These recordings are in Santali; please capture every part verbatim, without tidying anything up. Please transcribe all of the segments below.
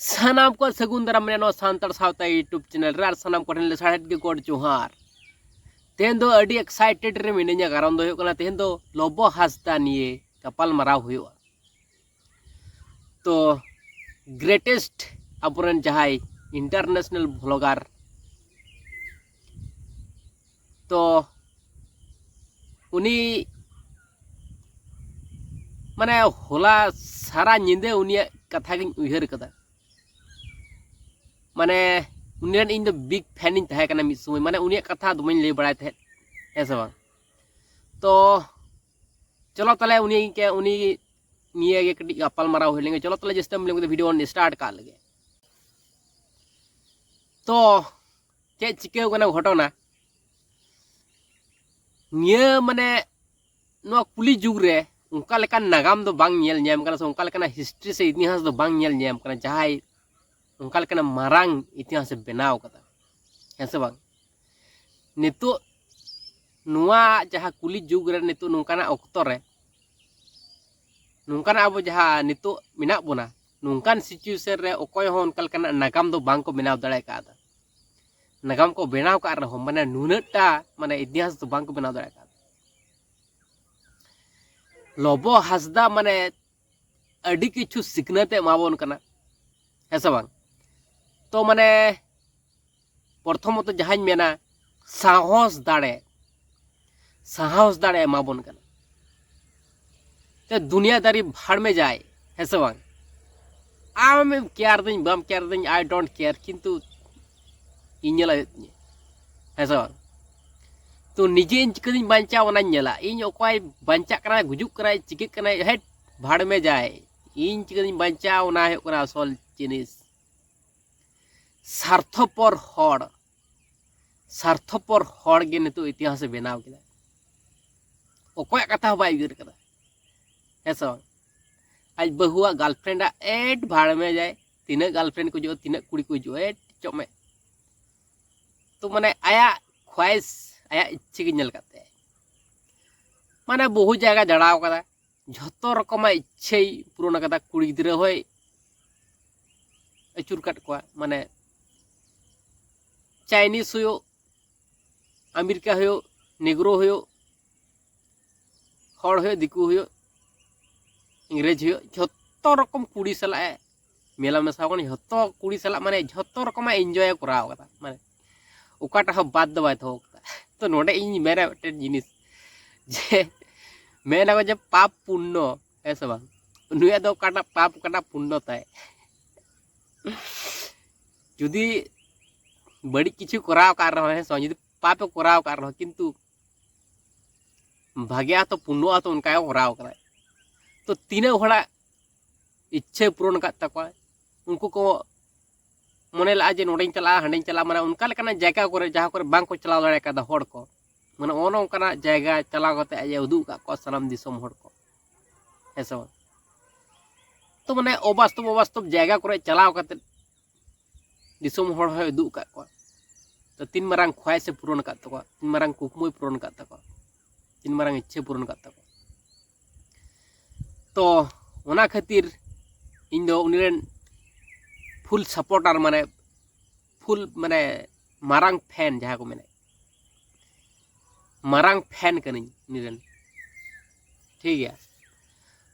ᱥᱟᱱᱟᱢ ᱠᱚ ᱥᱟᱹᱜᱩᱱ ᱫᱟᱨᱟᱢ ᱢᱮᱱᱟᱜᱼᱟ ᱱᱚᱣᱟ ᱥᱟᱱᱛᱟᱲ ᱥᱟᱶᱛᱟ YouTube ᱪᱮᱱᱮᱞ ᱨᱮ, ᱟᱨ ᱥᱟᱱᱟᱢ ᱠᱚᱴᱷᱮᱱ ᱞᱟᱥᱟᱲᱦᱮᱫ ᱜᱮ ᱜᱚᱰ ᱡᱚᱦᱟᱨ᱾ ᱛᱮᱦᱮᱧ ᱫᱚ ᱟᱹᱰᱤ ᱮᱠᱥᱟᱭᱴᱮᱰ ᱨᱮ ᱢᱤᱱᱟᱹᱧᱟ, ᱠᱟᱨᱚᱱ ᱫᱚ ᱦᱩᱭᱩᱜ ᱠᱟᱱᱟ ᱛᱮᱦᱮᱧ ᱫᱚ ᱞᱚᱵᱚ ᱦᱟᱸᱥᱫᱟ ᱱᱤᱭᱮ ᱜᱟᱯᱟᱞ ᱢᱟᱨᱟᱣ ᱦᱩᱭᱩᱜᱼᱟ᱾ ᱛᱚ ᱜᱨᱮᱴᱮᱥᱴ ᱟᱵᱚᱨᱮᱱ ᱡᱟᱦᱟᱸᱭ ᱤᱱᱴᱟᱨᱱᱮᱥᱱᱟᱞ ᱵᱷᱞᱚᱜᱟᱨ, ᱛᱚ ᱩᱱᱤ ᱢᱟᱱᱮ ᱦᱚᱞᱟ ᱥᱟᱨᱟ ᱧᱤᱫᱟᱹ ᱩᱱᱤᱭᱟᱜ ᱠᱟᱛᱷᱟ ᱜᱤᱧ ᱩᱭᱦᱟᱹᱨ ᱠᱟᱫᱟ᱾ ᱢᱟᱱᱮ ᱩᱱᱤ ᱨᱮᱱ ᱤᱧ ᱫᱚ ᱵᱤᱜᱽ ᱯᱷᱮᱱ ᱤᱧ ᱛᱟᱦᱮᱸ ᱠᱟᱱᱟ ᱢᱤᱫ ᱥᱚᱢᱚᱭ, ᱢᱟᱱᱮ ᱩᱱᱤᱭᱟᱜ ᱠᱟᱛᱷᱟ ᱫᱚᱢᱮᱧ ᱞᱟᱹᱭ ᱵᱟᱲᱟᱭ ᱛᱟᱦᱮᱸᱫ, ᱦᱮᱸ ᱥᱮ ᱵᱟᱝ? ᱛᱚ ᱪᱚᱞᱚ ᱛᱟᱦᱞᱮ ᱩᱱᱤ ᱩᱱᱤ ᱱᱤᱭᱟᱹ ᱜᱮ ᱠᱟᱹᱴᱤᱡ ᱜᱟᱯᱟᱞ ᱢᱟᱨᱟᱣ ᱦᱩᱭ ᱞᱮᱱᱜᱮ᱾ ᱪᱚᱞᱚ ᱛᱟᱦᱞᱮ ᱡᱟᱹᱥᱛᱤ ᱵᱟᱝ ᱞᱟᱹᱭ ᱠᱟᱛᱮ ᱵᱷᱤᱰᱤᱭᱳ ᱵᱚᱱ ᱥᱴᱟᱨᱴ ᱠᱟᱜ ᱞᱮᱜᱮ᱾ ᱛᱚ ᱪᱮᱫ ᱪᱤᱠᱟᱹᱣ ᱠᱟᱱᱟ ᱜᱷᱚᱴᱚᱱᱟ ᱱᱤᱭᱟᱹ, ᱢᱟᱱᱮ ᱱᱚᱣᱟ ᱠᱩᱞᱤ ᱡᱩᱜᱽ ᱨᱮ ᱚᱱᱠᱟ ᱞᱮᱠᱟᱱ ᱱᱟᱜᱟᱢ ᱫᱚ ᱵᱟᱝ ᱧᱮᱞ ᱧᱟᱢ ᱠᱟᱱᱟ, ᱥᱮ ᱚᱱᱠᱟ ᱞᱮᱠᱟᱱᱟᱜ ᱦᱤᱥᱴᱨᱤ ᱥᱮ ᱤᱛᱤᱦᱟᱥ ᱫᱚ ᱵᱟᱝ ᱧᱮᱞ ᱧᱟᱢ ᱠᱟᱱᱟ, ᱡᱟᱦᱟᱸᱭ ᱚᱱᱠᱟ ᱞᱮᱠᱟᱱᱟᱜ ᱢᱟᱨᱟᱝ ᱤᱛᱤᱦᱟᱥ ᱮ ᱵᱮᱱᱟᱣ ᱠᱟᱫᱟ, ᱦᱮᱸ ᱥᱮ ᱵᱟᱝ? ᱱᱤᱛᱚᱜ ᱱᱚᱣᱟ ᱡᱟᱦᱟᱸ ᱠᱩᱞᱤ ᱡᱩᱜᱽ ᱨᱮ, ᱱᱤᱛᱚᱜ ᱱᱚᱝᱠᱟᱱᱟᱜ ᱚᱠᱛᱚ ᱨᱮ, ᱱᱚᱝᱠᱟᱱᱟᱜ ᱟᱵᱚ ᱡᱟᱦᱟᱸ ᱱᱤᱛᱚᱜ ᱢᱮᱱᱟᱜ ᱵᱚᱱᱟ, ᱱᱚᱝᱠᱟᱱ ᱥᱤᱪᱩᱭᱮᱥᱚᱱ ᱨᱮ ᱚᱠᱚᱭ ᱦᱚᱸ ᱚᱱᱠᱟ ᱞᱮᱠᱟᱱᱟᱜ ᱱᱟᱜᱟᱢ ᱫᱚ ᱵᱟᱝ ᱠᱚ ᱵᱮᱱᱟᱣ ᱫᱟᱲᱮ ᱠᱟᱣᱫᱟ᱾ ᱱᱟᱜᱟᱢ ᱠᱚ ᱵᱮᱱᱟᱣ ᱠᱟᱜ ᱨᱮᱦᱚᱸ, ᱢᱟᱱᱮ ᱱᱩᱱᱟᱹᱜ ᱴᱟ ᱢᱟᱱᱮ ᱤᱛᱤᱦᱟᱥ ᱫᱚ ᱵᱟᱝ ᱠᱚ ᱵᱮᱱᱟᱣ ᱫᱟᱲᱮ ᱠᱟᱣᱫᱟ᱾ ᱞᱚᱵᱚ ᱦᱟᱸᱥᱫᱟ ᱢᱟᱱᱮ ᱟᱹᱰᱤ ᱠᱤᱪᱷᱩ ᱥᱤᱠᱷᱱᱟᱹᱛ ᱮ ᱮᱢᱟ ᱵᱚᱱ ᱠᱟᱱᱟ, ᱦᱮᱸ ᱥᱮ ᱵᱟᱝ? ᱛᱚ ᱢᱟᱱᱮ ᱯᱨᱚᱛᱷᱚᱢᱚᱛᱚ ᱡᱟᱦᱟᱸᱧ ᱢᱮᱱᱟ, ᱥᱟᱦᱚᱥ ᱫᱟᱲᱮ, ᱥᱟᱦᱚᱥ ᱫᱟᱲᱮ ᱮᱢᱟ ᱵᱚᱱ ᱠᱟᱱᱟ᱾ ᱛᱮ ᱫᱩᱱᱤᱭᱟᱹᱫᱟᱨᱤ ᱵᱷᱟᱲ ᱢᱮ ᱡᱟᱭ, ᱦᱮᱸ ᱥᱮ ᱵᱟᱝ? ᱟᱢ ᱠᱮᱭᱟᱨ ᱫᱟᱹᱧ ᱵᱟᱢ ᱠᱮᱭᱟᱨ ᱫᱟᱹᱧ, I don't care, ᱠᱤᱱᱛᱩ ᱤᱧ ᱧᱮᱞ ᱦᱩᱭᱩᱜ ᱛᱤᱧᱟᱹ, ᱦᱮᱸ ᱥᱮ ᱵᱟᱝ? ᱛᱚ ᱱᱤᱡᱮ ᱤᱧ ᱪᱤᱠᱟᱹᱛᱤᱧ ᱵᱟᱧᱪᱟᱣ, ᱚᱱᱟᱧ ᱧᱮᱞᱟ᱾ ᱤᱧ ᱚᱠᱚᱭ ᱵᱟᱧᱪᱟᱜ ᱠᱟᱱᱟᱭ, ᱜᱩᱡᱩᱜ ᱠᱟᱱᱟᱭ, ᱪᱤᱠᱟᱹᱜ ᱠᱟᱱᱟᱭ, ᱦᱮᱴ, ᱵᱷᱟᱲ ᱢᱮ ᱡᱟᱭ᱾ ᱤᱧ ᱪᱤᱠᱟᱹᱛᱤᱧ ᱵᱟᱧᱪᱟᱣ, ᱚᱱᱟ ᱦᱩᱭᱩᱜ ᱠᱟᱱᱟ ᱟᱥᱚᱞ ᱡᱤᱱᱤᱥ᱾ ᱥᱟᱨᱛᱷᱚᱯᱚᱨ ᱦᱚᱲ, ᱥᱟᱨᱛᱷᱚᱯᱚᱨ ᱦᱚᱲ ᱜᱮ ᱱᱤᱛᱚᱜ ᱤᱛᱤᱦᱟᱥᱮ ᱵᱮᱱᱟᱣ ᱠᱮᱫᱟ᱾ ᱚᱠᱚᱭᱟᱜ ᱠᱟᱛᱷᱟ ᱦᱚᱸ ᱵᱟᱭ ᱩᱭᱦᱟᱹᱨ ᱠᱟᱫᱟ, ᱦᱮᱸ ᱥᱮ ᱵᱟᱝ? ᱟᱡ ᱵᱟᱹᱦᱩᱣᱟᱜ ᱜᱟᱨᱞᱯᱷᱨᱮᱱᱰᱟᱜ ᱮᱰ ᱵᱷᱟᱲ ᱢᱮ ᱡᱟᱭ, ᱛᱤᱱᱟᱹᱜ ᱜᱟᱨᱞᱯᱷᱨᱮᱱᱰ ᱠᱚ ᱦᱤᱡᱩᱜᱼᱟ, ᱛᱤᱱᱟᱹᱜ ᱠᱩᱲᱤ ᱠᱚ ᱦᱤᱡᱩᱜᱼᱟ, ᱮᱰ ᱪᱚᱜ ᱢᱮ᱾ ᱛᱚ ᱢᱟᱱᱮ ᱟᱭᱟᱜ ᱠᱷᱚᱣᱟᱭᱤᱥ, ᱟᱭᱟᱜ ᱤᱪᱪᱷᱟᱹ ᱜᱮ ᱧᱮᱞ ᱠᱟᱛᱮ, ᱢᱟᱱᱮ ᱵᱚᱦᱩ ᱡᱟᱭᱜᱟ ᱫᱟᱬᱟᱣ ᱠᱟᱫᱟ, ᱡᱷᱚᱛᱚ ᱨᱚᱠᱚᱢᱟᱜ ᱤᱪᱪᱷᱟᱹᱭ ᱯᱩᱨᱚᱱ ᱠᱟᱫᱟ᱾ ᱠᱩᱲᱤ ᱜᱤᱫᱽᱨᱟᱹ ᱦᱚᱸᱭ ᱟᱹᱪᱩᱨ ᱠᱟᱫ ᱠᱚᱣᱟ᱾ ᱢᱟᱱᱮ ᱪᱟᱭᱱᱤᱡᱽ ᱦᱩᱭᱩᱜ, ᱟᱢᱮᱨᱤᱠᱟ ᱦᱩᱭᱩᱜ, ᱱᱮᱜᱽᱨᱳ ᱦᱩᱭᱩᱜ, ᱦᱚᱲ ᱦᱩᱭᱩᱜ, ᱫᱤᱠᱩ ᱦᱩᱭᱩᱜ, ᱤᱝᱨᱮᱡᱽ ᱦᱩᱭᱩᱜ, ᱡᱷᱚᱛᱚ ᱨᱚᱠᱚᱢ ᱠᱩᱲᱤ ᱥᱟᱞᱟᱜ ᱮ ᱢᱮᱞᱟ ᱢᱮᱥᱟ ᱟᱠᱟᱱᱟ᱾ ᱡᱷᱚᱛᱚ ᱠᱩᱲᱤ ᱥᱟᱞᱟᱜ ᱢᱟᱱᱮ ᱡᱷᱚᱛᱚ ᱨᱚᱠᱚᱢᱟᱜ ᱤᱱᱡᱚᱭ ᱮ ᱠᱚᱨᱟᱣ ᱠᱟᱫᱟ᱾ ᱢᱟᱱᱮ ᱚᱠᱟᱴᱟᱜ ᱦᱚᱸ ᱵᱟᱫ ᱫᱚ ᱵᱟᱭ ᱫᱚᱦᱚ ᱠᱟᱫᱟ᱾ ᱛᱚ ᱱᱚᱰᱮ ᱤᱧ ᱢᱮᱱᱟ ᱢᱤᱫᱴᱮᱱ ᱡᱤᱱᱤᱥ, ᱡᱮ ᱢᱮᱱᱟ ᱠᱚ ᱡᱮ ᱯᱟᱯ ᱯᱩᱱᱱᱚ, ᱦᱮᱸ ᱥᱮ ᱵᱟᱝ? ᱱᱩᱭᱟᱜ ᱫᱚ ᱚᱠᱟᱴᱟᱜ ᱯᱟᱯ, ᱚᱠᱟᱴᱟᱜ ᱯᱩᱱᱱᱚ ᱛᱟᱭ? ᱡᱩᱫᱤ ᱵᱟᱹᱲᱤᱡ ᱠᱤᱪᱷᱩ ᱠᱚᱨᱟᱣ ᱟᱠᱟᱫ ᱨᱮᱦᱚᱸ, ᱦᱮᱸ ᱥᱮ ᱵᱟᱝ, ᱡᱩᱫᱤ ᱯᱟᱯ ᱮ ᱠᱚᱨᱟᱣ ᱟᱠᱟᱫ ᱨᱮᱦᱚᱸ, ᱠᱤᱱᱛᱩ ᱵᱷᱟᱜᱮᱭᱟ ᱛᱚ, ᱯᱩᱱᱱᱚᱜᱼᱟ ᱛᱚ, ᱚᱱᱠᱟ ᱜᱮ ᱠᱚᱨᱟᱣ ᱠᱟᱫᱟᱭ᱾ ᱛᱚ ᱛᱤᱱᱟᱹᱜ ᱦᱚᱲᱟᱜ ᱤᱪᱪᱷᱟᱹ ᱯᱩᱨᱚᱱ ᱟᱠᱟᱫ ᱛᱟᱠᱚᱣᱟ, ᱩᱱᱠᱩ ᱠᱚ ᱢᱚᱱᱮ ᱞᱟᱜᱼᱟ ᱡᱮ ᱱᱚᱸᱰᱮᱧ ᱪᱟᱞᱟᱜᱼᱟ, ᱦᱟᱸᱰᱮᱧ ᱪᱟᱞᱟᱜᱼᱟ, ᱢᱟᱱᱮ ᱚᱱᱠᱟ ᱞᱮᱠᱟᱱᱟᱜ ᱡᱟᱭᱜᱟ ᱠᱚᱨᱮ ᱡᱟᱦᱟᱸ ᱠᱚᱨᱮ ᱵᱟᱝ ᱠᱚ ᱪᱟᱞᱟᱣ ᱫᱟᱲᱮ ᱠᱟᱫᱟ ᱦᱚᱲ ᱠᱚ, ᱢᱟᱱᱮ ᱚᱱᱮ ᱚᱱᱠᱟᱱᱟᱜ ᱡᱟᱭᱜᱟ ᱪᱟᱞᱟᱣ ᱠᱟᱛᱮ ᱟᱡ ᱮ ᱩᱫᱩᱜ ᱟᱠᱟᱫ ᱠᱚᱣᱟ ᱥᱟᱱᱟᱢ ᱫᱤᱥᱚᱢ ᱦᱚᱲ ᱠᱚ, ᱦᱮᱸ ᱥᱮ ᱵᱟᱝ? ᱛᱚ ᱢᱟᱱᱮ ᱚᱵᱟᱥᱛᱚᱵ ᱚᱵᱟᱥᱛᱚᱵ ᱡᱟᱭᱜᱟ ᱠᱚᱨᱮ ᱪᱟᱞᱟᱣ ᱠᱟᱛᱮ ᱫᱤᱥᱚᱢ ᱦᱚᱲ ᱦᱚᱸᱭ ᱩᱫᱩᱜ ᱟᱠᱟᱫ ᱠᱚᱣᱟ᱾ ᱛᱚ ᱛᱤᱱ ᱢᱟᱨᱟᱝ ᱠᱷᱚᱣᱟᱭᱥ ᱮ ᱯᱩᱨᱚᱱ ᱟᱠᱟᱫ ᱛᱟᱠᱚᱣᱟ, ᱛᱤᱱ ᱢᱟᱨᱟᱝ ᱠᱩᱠᱢᱩᱭ ᱯᱩᱨᱚᱱ ᱟᱠᱟᱫ ᱛᱟᱠᱚᱣᱟ, ᱛᱤᱱ ᱢᱟᱨᱟᱝ ᱤᱪᱪᱷᱟᱹ ᱯᱩᱨᱚᱱ ᱟᱠᱟᱫ ᱛᱟᱠᱚᱣᱟ᱾ ᱛᱚ ᱚᱱᱟ ᱠᱷᱟᱹᱛᱤᱨ ᱤᱧ ᱫᱚ ᱩᱱᱤ ᱨᱮᱱ ᱯᱷᱩᱞ ᱥᱟᱯᱳᱨᱴᱟᱨ, ᱢᱟᱱᱮ ᱯᱷᱩᱞ, ᱢᱟᱱᱮ ᱢᱟᱨᱟᱝ ᱯᱷᱮᱱ ᱡᱟᱦᱟᱸ ᱠᱚ ᱢᱮᱱᱟ, ᱢᱟᱨᱟᱝ ᱯᱷᱮᱱ ᱠᱟᱹᱱᱟᱹᱧ ᱩᱱᱤ ᱨᱮᱱ᱾ ᱴᱷᱤᱠ ᱜᱮᱭᱟ,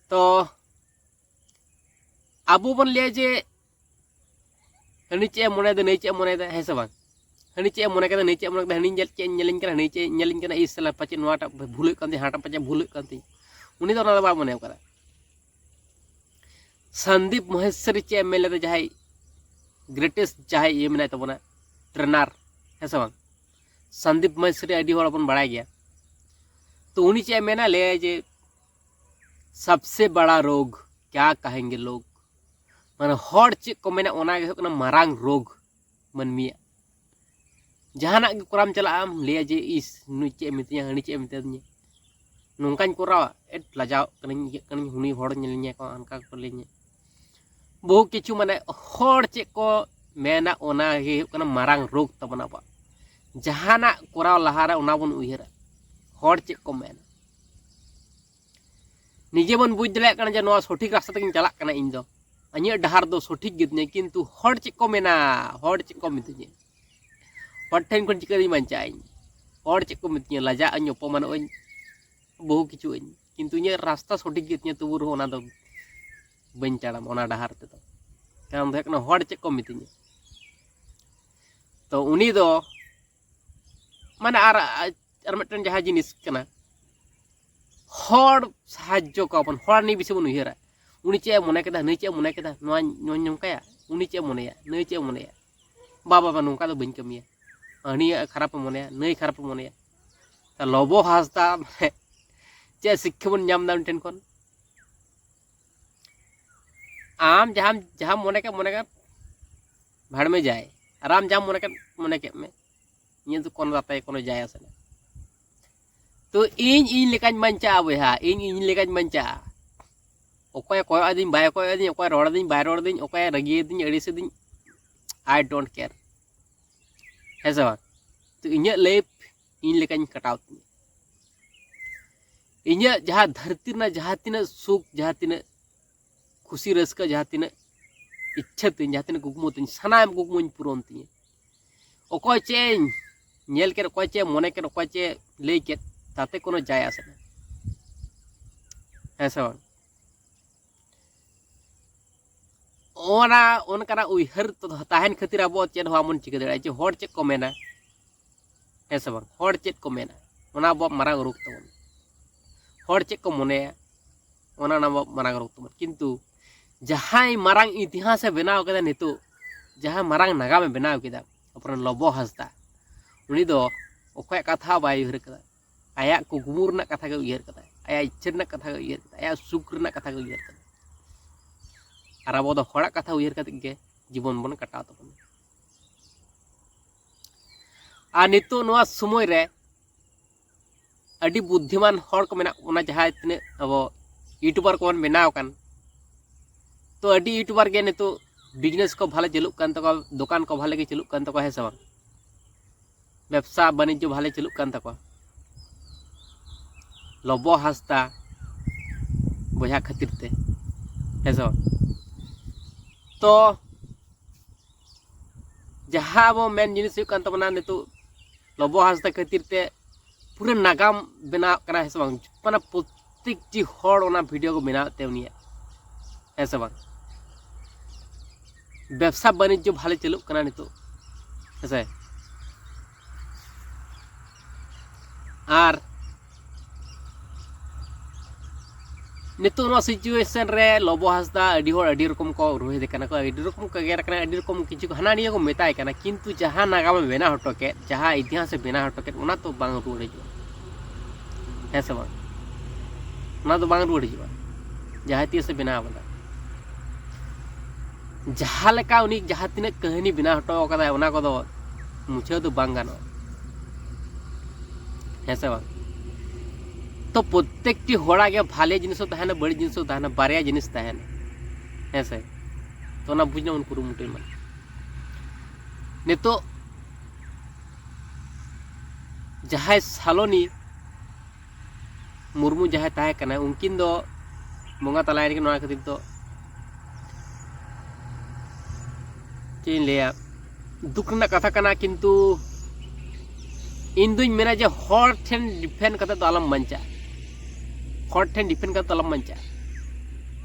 ᱛᱚ ᱟᱵᱚ ᱵᱚᱱ ᱞᱟᱹᱭᱟ ᱡᱮ ᱦᱟᱹᱱᱤ ᱪᱮᱫ ᱮ ᱢᱚᱱᱮᱭᱮᱫᱟ, ᱱᱟᱹᱭ ᱪᱮᱫ ᱮ ᱢᱚᱱᱮᱭᱮᱫᱟ, ᱦᱮᱸ ᱥᱮ ᱵᱟᱝ? ᱦᱟᱹᱱᱤ ᱪᱮᱫ ᱮ ᱢᱚᱱᱮ ᱠᱮᱫᱟ, ᱱᱟᱹᱭ ᱪᱮᱫ ᱮ ᱢᱚᱱᱮ ᱠᱮᱫᱟ, ᱦᱟᱹᱱᱤ ᱧᱮᱞ ᱪᱮᱫ ᱮ ᱧᱮᱞᱤᱧ ᱠᱟᱱᱟ, ᱦᱟᱹᱱᱤ ᱪᱮᱫ ᱮ ᱧᱮᱞᱤᱧ ᱠᱟᱱᱟ, ᱤᱥ ᱥᱟᱞᱟ ᱯᱟᱪᱮᱫ ᱱᱚᱣᱟᱴᱟᱜ ᱵᱷᱩᱞ ᱦᱩᱭᱩᱜ ᱠᱟᱱ ᱛᱤᱧ, ᱦᱟᱱᱟᱴᱟᱜ ᱯᱟᱪᱮᱫ ᱵᱷᱩᱞ ᱦᱩᱭᱩᱜ ᱠᱟᱱ ᱛᱤᱧ᱾ ᱩᱱᱤ ᱫᱚ ᱚᱱᱟ ᱫᱚ ᱵᱟᱭ ᱢᱚᱱᱮ ᱠᱟᱫᱟ᱾ ᱥᱟᱱᱫᱤᱯ ᱢᱚᱦᱮᱥᱥᱚᱨᱤ ᱪᱮᱫ ᱮ ᱢᱮᱱ ᱞᱮᱫᱟ, ᱡᱟᱦᱟᱸᱭ ᱜᱨᱮᱴᱮᱥᱴ ᱡᱟᱦᱟᱸᱭ ᱤᱭᱟᱹ ᱢᱮᱱᱟᱭ ᱛᱟᱵᱚᱱᱟ, ᱴᱨᱮᱱᱟᱨ, ᱦᱮᱸ ᱥᱮ ᱵᱟᱝ? ᱥᱟᱱᱫᱤᱯ ᱢᱚᱦᱮᱥᱥᱚᱨᱤ ᱟᱹᱰᱤ ᱦᱚᱲ ᱵᱚᱱ ᱵᱟᱲᱟᱭ ᱜᱮᱭᱟ᱾ ᱛᱚ ᱩᱱᱤ ᱪᱮᱫ ᱮ ᱢᱮᱱᱟ, ᱞᱟᱹᱭᱟᱭ ᱡᱮ ᱥᱟᱵᱥᱮ ᱵᱟᱲᱟ ᱨᱳᱜᱽ ᱠᱭᱟ ᱠᱟᱦᱮᱸᱜᱮ ᱞᱳᱜᱽ, ᱢᱟᱱᱮ ᱦᱚᱲ ᱪᱮᱫ ᱠᱚ ᱢᱮᱱᱟ, ᱚᱱᱟ ᱜᱮ ᱦᱩᱭᱩᱜ ᱠᱟᱱᱟ ᱢᱟᱨᱟᱝ ᱨᱳᱜᱽ ᱢᱟᱹᱱᱢᱤᱭᱟᱜ᱾ ᱡᱟᱦᱟᱱᱟᱜ ᱜᱮ ᱠᱚᱨᱟᱣ ᱮᱢ ᱪᱟᱞᱟᱜᱼᱟ, ᱞᱟᱹᱭᱟ ᱡᱮ ᱤᱥ ᱱᱩᱭ ᱪᱮᱫ ᱮ ᱢᱮᱛᱟᱹᱧᱟ, ᱦᱟᱹᱱᱤ ᱪᱮᱫ ᱮ ᱢᱮᱛᱟᱫᱤᱧᱟ, ᱱᱚᱝᱠᱟᱧ ᱠᱚᱨᱟᱣᱟ, ᱮᱴ ᱞᱟᱡᱟᱣ ᱠᱟᱹᱱᱟᱹᱧ, ᱤᱭᱟᱹᱜ ᱠᱟᱹᱱᱟᱹᱧ, ᱦᱟᱹᱱᱤ ᱦᱚᱲ ᱧᱮᱞᱤᱧᱟ ᱠᱚ, ᱚᱱᱠᱟ ᱠᱚ ᱞᱟᱹᱭᱟᱹᱧᱟ᱾ ᱵᱚᱦᱩ ᱠᱤᱪᱷᱩ ᱢᱟᱱᱮ ᱦᱚᱲ ᱪᱮᱫ ᱠᱚ ᱢᱮᱱᱟ, ᱚᱱᱟ ᱜᱮ ᱦᱩᱭᱩᱜ ᱠᱟᱱᱟ ᱢᱟᱨᱟᱝ ᱨᱳᱜᱽ ᱛᱟᱵᱚᱱ ᱟᱵᱚᱣᱟᱜ᱾ ᱡᱟᱦᱟᱱᱟᱜ ᱠᱚᱨᱟᱣ ᱞᱟᱦᱟᱨᱮ ᱚᱱᱟ ᱵᱚᱱ ᱩᱭᱦᱟᱹᱨᱟ, ᱦᱚᱲ ᱪᱮᱫ ᱠᱚ ᱢᱮᱱᱟ᱾ ᱱᱤᱡᱮ ᱵᱚᱱ ᱵᱩᱡᱽ ᱫᱟᱲᱮᱭᱟᱜ ᱠᱟᱱᱟ ᱡᱮ ᱱᱚᱣᱟ ᱥᱚᱴᱷᱤᱠ ᱨᱟᱥᱛᱟ ᱛᱮᱜᱤᱧ ᱪᱟᱞᱟᱜ ᱠᱟᱱᱟ ᱤᱧ ᱫᱚ, ᱤᱧᱟᱹᱜ ᱰᱟᱦᱟᱨ ᱫᱚ ᱥᱚᱴᱷᱤᱠ ᱜᱮᱛᱤᱧᱟ, ᱠᱤᱱᱛᱩ ᱦᱚᱲ ᱪᱮᱫ ᱠᱚ ᱢᱮᱱᱟ, ᱦᱚᱲ ᱪᱮᱫ ᱠᱚ ᱢᱤᱛᱟᱹᱧᱟ, ᱦᱚᱲ ᱴᱷᱮᱱ ᱠᱷᱚᱱ ᱪᱤᱠᱟᱹᱛᱤᱧ ᱵᱟᱧᱪᱟᱜ ᱟᱹᱧ? ᱦᱚᱲ ᱪᱮᱫ ᱠᱚ ᱢᱤᱛᱟᱹᱧᱟ? ᱞᱟᱡᱟᱜ ᱟᱹᱧ, ᱚᱯᱚᱢᱟᱱᱚᱜ ᱟᱹᱧ, ᱵᱚᱦᱩ ᱠᱤᱪᱷᱩ ᱟᱹᱧ, ᱠᱤᱱᱛᱩ ᱤᱧᱟᱹᱜ ᱨᱟᱥᱛᱟ ᱥᱚᱴᱷᱤᱠ ᱜᱮᱛᱤᱧᱟ, ᱛᱚᱵᱩ ᱨᱮᱦᱚᱸ ᱚᱱᱟ ᱫᱚ ᱵᱟᱹᱧ ᱛᱟᱲᱟᱢᱟ, ᱚᱱᱟ ᱰᱟᱦᱟᱨ ᱛᱮᱫᱚ᱾ ᱠᱟᱨᱚᱱ ᱫᱚ ᱦᱩᱭᱩᱜ ᱠᱟᱱᱟ, ᱦᱚᱲ ᱪᱮᱫ ᱠᱚ ᱢᱤᱛᱟᱹᱧᱟ᱾ ᱛᱚ ᱩᱱᱤ ᱫᱚ ᱢᱟᱱᱮ ᱟᱨ, ᱟᱨ ᱢᱤᱫᱴᱮᱱ ᱡᱟᱦᱟᱸ ᱡᱤᱱᱤᱥ ᱠᱟᱱᱟ, ᱦᱚᱲ ᱥᱟᱦᱟᱡᱽᱡᱚ ᱠᱚᱣᱟ ᱵᱚᱱ, ᱦᱚᱲ ᱱᱤᱭᱮ ᱵᱮᱥᱤ ᱵᱚᱱ ᱩᱭᱦᱟᱹᱨᱟ᱾ ᱩᱱᱤ ᱪᱮᱫ ᱮ ᱢᱚᱱᱮ ᱠᱮᱫᱟ, ᱱᱩᱭ ᱪᱮᱫ ᱮ ᱢᱚᱱᱮ ᱠᱮᱫᱟ, ᱱᱚᱣᱟ, ᱱᱚᱣᱟᱧ ᱱᱚᱝᱠᱟᱭᱟ, ᱩᱱᱤ ᱪᱮᱫ ᱮ ᱢᱚᱱᱮᱭᱟ, ᱱᱩᱭ ᱪᱮᱫ ᱮ ᱢᱚᱱᱮᱭᱟ, ᱵᱟ, ᱵᱟ, ᱵᱟ, ᱱᱚᱝᱠᱟ ᱫᱚ ᱵᱟᱹᱧ ᱠᱟᱹᱢᱤᱭᱟ, ᱦᱟᱹᱱᱤᱭᱟᱜ ᱠᱷᱟᱨᱟᱯ ᱮ ᱢᱚᱱᱮᱭᱟ, ᱱᱩᱭ ᱠᱷᱟᱨᱟᱯ ᱮ ᱢᱚᱱᱮᱭᱟ᱾ ᱛᱟ ᱞᱚᱵᱚ ᱦᱟᱸᱥᱫᱟ ᱢᱟᱱᱮ ᱪᱮᱫ ᱥᱤᱠᱠᱷᱟ ᱵᱚᱱ ᱧᱟᱢ ᱮᱫᱟ ᱩᱱᱤ ᱴᱷᱮᱱ ᱠᱷᱚᱱ? ᱟᱢ ᱡᱟᱦᱟᱸᱢ, ᱡᱟᱦᱟᱸᱢ ᱢᱚᱱᱮ ᱠᱮᱫ, ᱢᱚᱱᱮ ᱠᱮᱫ, ᱵᱷᱟᱲᱢᱮ ᱡᱟᱭ, ᱟᱨ ᱟᱢ ᱡᱟᱦᱟᱸᱢ ᱢᱚᱱᱮ ᱠᱮᱫ, ᱢᱚᱱᱮ ᱠᱮᱫ ᱢᱮ, ᱤᱧᱟᱹᱜ ᱫᱚ ᱠᱳᱱᱳ ᱛᱟᱛᱮ ᱠᱳᱱᱳ ᱡᱟᱭ ᱟᱥᱮ ᱵᱟᱝ᱾ ᱛᱚ ᱤᱧ ᱤᱧ ᱞᱮᱠᱟᱧ ᱵᱟᱧᱪᱟᱜᱼᱟ ᱵᱚᱭᱦᱟ, ᱤᱧ ᱤᱧ ᱞᱮᱠᱟᱧ ᱵᱟᱧᱪᱟᱜᱼᱟ᱾ ᱚᱠᱚᱭᱮ ᱠᱚᱭᱚᱜ ᱟᱹᱫᱤᱧ, ᱵᱟᱭ ᱠᱚᱭᱚᱜ ᱟᱹᱫᱤᱧ, ᱚᱠᱚᱭᱮ ᱨᱚᱲ ᱟᱹᱫᱤᱧ, ᱵᱟᱭ ᱨᱚᱲ ᱟᱹᱫᱤᱧ, ᱚᱠᱚᱭᱮ ᱨᱟᱹᱜᱤ ᱟᱹᱫᱤᱧ, ᱟᱹᱲᱤᱥ ᱟᱹᱫᱤᱧ, I don't care, ᱦᱮᱸ ᱥᱮ ᱵᱟᱝ? ᱛᱚ ᱤᱧᱟᱹᱜ ᱞᱟᱭᱤᱯᱷ ᱤᱧ ᱞᱮᱠᱟᱧ ᱠᱟᱴᱟᱣ ᱛᱤᱧᱟᱹ᱾ ᱤᱧᱟᱹᱜ ᱡᱟᱦᱟᱸ ᱫᱷᱟᱹᱨᱛᱤ ᱨᱮᱱᱟᱜ ᱡᱟᱦᱟᱸ ᱛᱤᱱᱟᱹᱜ ᱥᱩᱠ, ᱡᱟᱦᱟᱸ ᱛᱤᱱᱟᱹᱜ ᱠᱷᱩᱥᱤ ᱨᱟᱹᱥᱠᱟᱹ, ᱡᱟᱦᱟᱸ ᱛᱤᱱᱟᱹᱜ ᱤᱪᱪᱷᱟᱹ ᱛᱤᱧ, ᱡᱟᱦᱟᱸ ᱛᱤᱱᱟᱹᱜ ᱠᱩᱠᱢᱩ ᱛᱤᱧ, ᱥᱟᱱᱟᱢ ᱠᱩᱠᱢᱩᱧ ᱯᱩᱨᱚᱱ ᱛᱤᱧᱟᱹ᱾ ᱚᱠᱚᱭ ᱪᱮᱫ ᱮ ᱧᱮᱞ ᱠᱮᱫ, ᱚᱠᱚᱭ ᱪᱮᱫ ᱮ ᱢᱚᱱᱮ ᱠᱮᱫ, ᱚᱠᱚᱭ ᱪᱮᱫ ᱮ ᱞᱟᱹᱭ ᱠᱮᱫ, ᱛᱟᱛᱮ ᱠᱳᱱᱳ ᱡᱟᱭ ᱟᱥᱮ ᱵᱟᱝ, ᱦᱮᱸ ᱥᱮ ᱵᱟᱝ? ᱚᱱᱟ ᱚᱱᱠᱟᱱᱟᱜ ᱩᱭᱦᱟᱹᱨ ᱛᱟᱦᱮᱱ ᱠᱷᱟᱹᱛᱤᱨ ᱟᱵᱚ ᱪᱮᱫ ᱦᱚᱸ ᱵᱟᱵᱚᱱ ᱪᱤᱠᱟᱹ ᱫᱟᱲᱮᱭᱟᱜᱼᱟ, ᱡᱮ ᱦᱚᱲ ᱪᱮᱫ ᱠᱚ ᱢᱮᱱᱟ, ᱦᱮᱸ ᱥᱮ ᱵᱟᱝ? ᱦᱚᱲ ᱪᱮᱫ ᱠᱚ ᱢᱮᱱᱟ, ᱚᱱᱟ ᱟᱵᱚᱣᱟᱜ ᱢᱟᱨᱟᱝ ᱨᱳᱜᱽ ᱛᱟᱵᱚᱱ᱾ ᱦᱚᱲ ᱪᱮᱫ ᱠᱚ ᱢᱚᱱᱮᱭᱟ, ᱚᱱᱟ ᱚᱱᱟ ᱟᱵᱚᱣᱟᱜ ᱢᱟᱨᱟᱝ ᱨᱳᱜᱽ ᱛᱟᱵᱚᱱ᱾ ᱠᱤᱱᱛᱩ ᱡᱟᱦᱟᱸᱭ ᱢᱟᱨᱟᱝ ᱤᱛᱤᱦᱟᱥᱮ ᱵᱮᱱᱟᱣ ᱠᱮᱫᱟ ᱱᱤᱛᱚᱜ, ᱡᱟᱦᱟᱸ ᱢᱟᱨᱟᱝ ᱱᱟᱜᱟᱢᱮ ᱵᱮᱱᱟᱣ ᱠᱮᱫᱟ, ᱟᱵᱚᱨᱮᱱ ᱞᱚᱵᱚ ᱦᱟᱸᱥᱫᱟ, ᱩᱱᱤ ᱫᱚ ᱚᱠᱚᱭᱟᱜ ᱠᱟᱛᱷᱟ ᱵᱟᱭ ᱩᱭᱦᱟᱹᱨ ᱠᱟᱫᱟ, ᱟᱭᱟᱜ ᱠᱩᱠᱢᱩ ᱨᱮᱱᱟᱜ ᱠᱟᱛᱷᱟ ᱜᱮ ᱩᱭᱦᱟᱹᱨ ᱠᱟᱫᱟ, ᱟᱭᱟᱜ ᱤᱪᱪᱷᱟᱹ ᱨᱮᱱᱟᱜ ᱠᱟᱛᱷᱟ ᱜᱮ ᱩᱭᱦᱟᱹᱨ ᱠᱟᱫᱟ, ᱟᱭᱟᱜ ᱥᱩᱠ ᱨᱮᱱᱟᱜ ᱠᱟᱛᱷᱟ ᱜᱮ ᱩᱭᱦᱟᱹᱨ ᱠᱟᱫᱟ᱾ ᱟᱨ ᱟᱵᱚ ᱫᱚ ᱦᱚᱲᱟᱜ ᱠᱟᱛᱷᱟ ᱩᱭᱦᱟᱹᱨ ᱠᱟᱛᱮᱫ ᱜᱮ ᱡᱤᱵᱚᱱ ᱵᱚᱱ ᱠᱟᱴᱟᱣ ᱛᱟᱵᱚᱱᱟ᱾ ᱟᱨ ᱱᱤᱛᱚᱜ ᱱᱚᱣᱟ ᱥᱚᱢᱚᱭ ᱨᱮ ᱟᱹᱰᱤ ᱵᱩᱫᱽᱫᱷᱤᱢᱟᱱ ᱦᱚᱲ ᱠᱚ ᱢᱮᱱᱟᱜ ᱵᱚᱱᱟ, ᱡᱟᱦᱟᱸᱭ ᱛᱤᱱᱟᱹᱜ ᱟᱵᱚ ᱤᱭᱩᱴᱩᱵᱟᱨ ᱠᱚᱵᱚᱱ ᱵᱮᱱᱟᱣ ᱟᱠᱟᱱ, ᱛᱚ ᱟᱹᱰᱤ ᱤᱭᱩᱴᱩᱵᱟᱨ ᱜᱮ ᱱᱤᱛᱚᱜ ᱵᱤᱡᱽᱱᱮᱥ ᱠᱚ ᱵᱷᱟᱞᱮ ᱪᱟᱹᱞᱩᱜ ᱠᱟᱱ ᱛᱟᱠᱚᱣᱟ, ᱫᱚᱠᱟᱱ ᱠᱚ ᱵᱷᱟᱞᱮ ᱜᱮ ᱪᱟᱹᱞᱩᱜ ᱠᱟᱱ ᱛᱟᱠᱚᱣᱟ, ᱦᱮᱸ ᱥᱮ ᱵᱟᱝ? ᱵᱮᱵᱽᱥᱟ ᱵᱟᱱᱤᱡᱽᱡᱚ ᱵᱷᱟᱞᱮ ᱪᱟᱹᱞᱩᱜ ᱠᱟᱱ ᱛᱟᱠᱚᱣᱟ ᱞᱚᱵᱚ ᱦᱟᱸᱥᱫᱟ ᱵᱚᱭᱦᱟ ᱠᱷᱟᱹᱛᱤᱨ ᱛᱮ, ᱦᱮᱸ ᱥᱮ ᱵᱟᱝ? ᱛᱚ ᱡᱟᱦᱟᱸ ᱟᱵᱚ ᱢᱮᱱ ᱡᱤᱱᱤᱥ ᱦᱩᱭᱩᱜ ᱠᱟᱱ ᱛᱟᱵᱚᱱᱟ, ᱱᱤᱛᱚᱜ ᱞᱚᱵᱚ ᱦᱟᱸᱥᱫᱟ ᱠᱷᱟᱹᱛᱤᱨ ᱛᱮ ᱯᱩᱨᱟᱹ ᱱᱟᱜᱟᱢ ᱵᱮᱱᱟᱣ ᱠᱟᱱᱟ, ᱦᱮᱸ ᱥᱮ ᱵᱟᱝ? ᱢᱟᱱᱮ ᱯᱨᱚᱛᱮᱠᱴᱤ ᱦᱚᱲ ᱚᱱᱟ ᱵᱷᱤᱰᱤᱭᱳ ᱠᱚ ᱵᱮᱱᱟᱣᱮᱫ ᱛᱮ ᱩᱱᱤᱭᱟᱜ, ᱦᱮᱸ ᱥᱮ ᱵᱟᱝ? ᱵᱮᱵᱽᱥᱟ ᱵᱟᱱᱤᱡᱽᱡᱚ ᱵᱷᱟᱞᱮ ᱪᱟᱹᱞᱩᱜ ᱠᱟᱱᱟ ᱱᱤᱛᱚᱜ, ᱦᱮᱸ ᱥᱮ? ᱟᱨ ᱱᱤᱛᱚᱜ ᱱᱚᱣᱟ ᱥᱤᱪᱩᱭᱮᱥᱚᱱ ᱨᱮ ᱞᱚᱵᱚ ᱦᱟᱸᱥᱫᱟ ᱟᱹᱰᱤ ᱦᱚᱲ ᱟᱹᱰᱤ ᱨᱚᱠᱚᱢ ᱠᱚ ᱨᱳᱦᱮᱫᱮ ᱠᱟᱱᱟ ᱠᱚ, ᱟᱹᱰᱤ ᱨᱚᱠᱚᱢ ᱠᱚ ᱮᱜᱮᱨ ᱠᱟᱱᱟ, ᱟᱹᱰᱤ ᱨᱚᱠᱚᱢ ᱠᱤᱪᱷᱩ ᱠᱚ ᱦᱟᱱᱟ ᱱᱤᱭᱟᱹ ᱠᱚ ᱢᱮᱛᱟᱭ ᱠᱟᱱᱟ, ᱠᱤᱱᱛᱩ ᱡᱟᱦᱟᱸ ᱱᱟᱜᱟᱢᱮ ᱵᱮᱱᱟᱣ ᱦᱚᱴᱚ ᱠᱮᱫ, ᱡᱟᱦᱟᱸ ᱤᱛᱤᱦᱟᱥᱮ ᱵᱮᱱᱟᱣ ᱦᱚᱴᱚ ᱠᱮᱫ, ᱚᱱᱟ ᱛᱚ ᱵᱟᱝ ᱨᱩᱣᱟᱹᱲ ᱦᱤᱡᱩᱜᱼᱟ, ᱦᱮᱸ ᱥᱮ ᱵᱟᱝ? ᱚᱱᱟ ᱫᱚ ᱵᱟᱝ ᱨᱩᱣᱟᱹᱲ ᱦᱤᱡᱩᱜᱼᱟ, ᱡᱟᱦᱟᱸ ᱤᱛᱤᱦᱟᱥᱮ ᱵᱮᱱᱟᱣ ᱠᱟᱫᱟ᱾ ᱡᱟᱦᱟᱸ ᱞᱮᱠᱟ ᱩᱱᱤ ᱡᱟᱦᱟᱸ ᱛᱤᱱᱟᱹᱜ ᱠᱟᱹᱦᱱᱤ ᱵᱮᱱᱟᱣ ᱦᱚᱴᱚ ᱠᱟᱫᱟᱭ, ᱚᱱᱟ ᱠᱚᱫᱚ ᱢᱩᱪᱷᱟᱹᱣ ᱫᱚ ᱵᱟᱝ ᱜᱟᱱᱚᱜᱼᱟ, ᱦᱮᱸ ᱥᱮ ᱵᱟᱝ? ᱛᱚ ᱯᱨᱚᱛᱮᱠᱴᱤ ᱦᱚᱲᱟᱜ ᱜᱮ ᱵᱷᱟᱞᱮ ᱡᱤᱱᱤᱥ ᱦᱚᱸ ᱛᱟᱦᱮᱱᱟ, ᱵᱟᱹᱲᱤᱡ ᱡᱤᱱᱤᱥ ᱦᱚᱸ ᱛᱟᱦᱮᱱᱟ, ᱵᱟᱨᱭᱟ ᱡᱤᱱᱤᱥ ᱛᱟᱦᱮᱱᱟ, ᱦᱮᱸ ᱥᱮ? ᱛᱚ ᱚᱱᱟ ᱵᱩᱡᱽ ᱨᱮᱱᱟᱜ ᱵᱚᱱ ᱠᱩᱨᱩᱢᱩᱴᱩᱭ ᱢᱟ᱾ ᱱᱤᱛᱚᱜ ᱡᱟᱦᱟᱸᱭ ᱥᱟᱞᱚᱱᱤ ᱢᱩᱨᱢᱩ ᱡᱟᱦᱟᱸᱭ ᱛᱟᱦᱮᱸ ᱠᱟᱱᱟ, ᱩᱱᱠᱤᱱ ᱫᱚ ᱵᱚᱸᱜᱟ ᱛᱟᱞᱟᱭᱮᱱ ᱠᱤᱱ᱾ ᱱᱚᱣᱟ ᱠᱷᱟᱹᱛᱤᱨ ᱫᱚ ᱪᱮᱫ ᱤᱧ ᱞᱟᱹᱭᱟ, ᱫᱩᱠ ᱨᱮᱱᱟᱜ ᱠᱟᱛᱷᱟ ᱠᱟᱱᱟ, ᱠᱤᱱᱛᱩ ᱤᱧ ᱫᱩᱧ ᱢᱮᱱᱟ ᱡᱮ ᱦᱚᱲ ᱴᱷᱮᱱ ᱰᱤᱯᱮᱱᱰ ᱠᱟᱛᱮ ᱫᱚ ᱟᱞᱚᱢ ᱵᱟᱧᱪᱟᱜᱼᱟ, ᱦᱚᱲ ᱴᱷᱮᱱ ᱰᱤᱯᱮᱱᱰ ᱠᱟᱛᱮ ᱫᱚ ᱟᱞᱚᱢ ᱵᱟᱧᱪᱟᱜᱼᱟ᱾